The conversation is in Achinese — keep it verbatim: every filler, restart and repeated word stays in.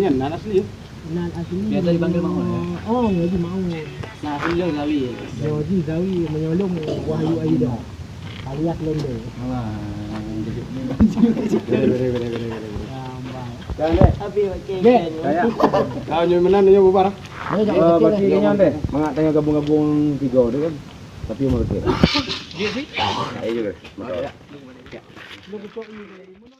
Nyan nan asli. Nan asli. Biasa dipanggil Maun, ya? Oh, Haji Maun. Nah, asli dia Zawi. Dia Haji Zawi menyolong Wahyu Aida. Alias Londo. Alah. Bere, bere, bere, bere, bere. Gampang. Jangan deh. Tapi okey. Deh. Kayak. Kau nyoe meunan nyoe bubar ah. Ni jangan Eh, kecil berarti lah. Nyoe deh. Mangat tengah gabung-gabung tiga tu kan. Tapi mau kecil. Dia sih. Ayo juga. Betul.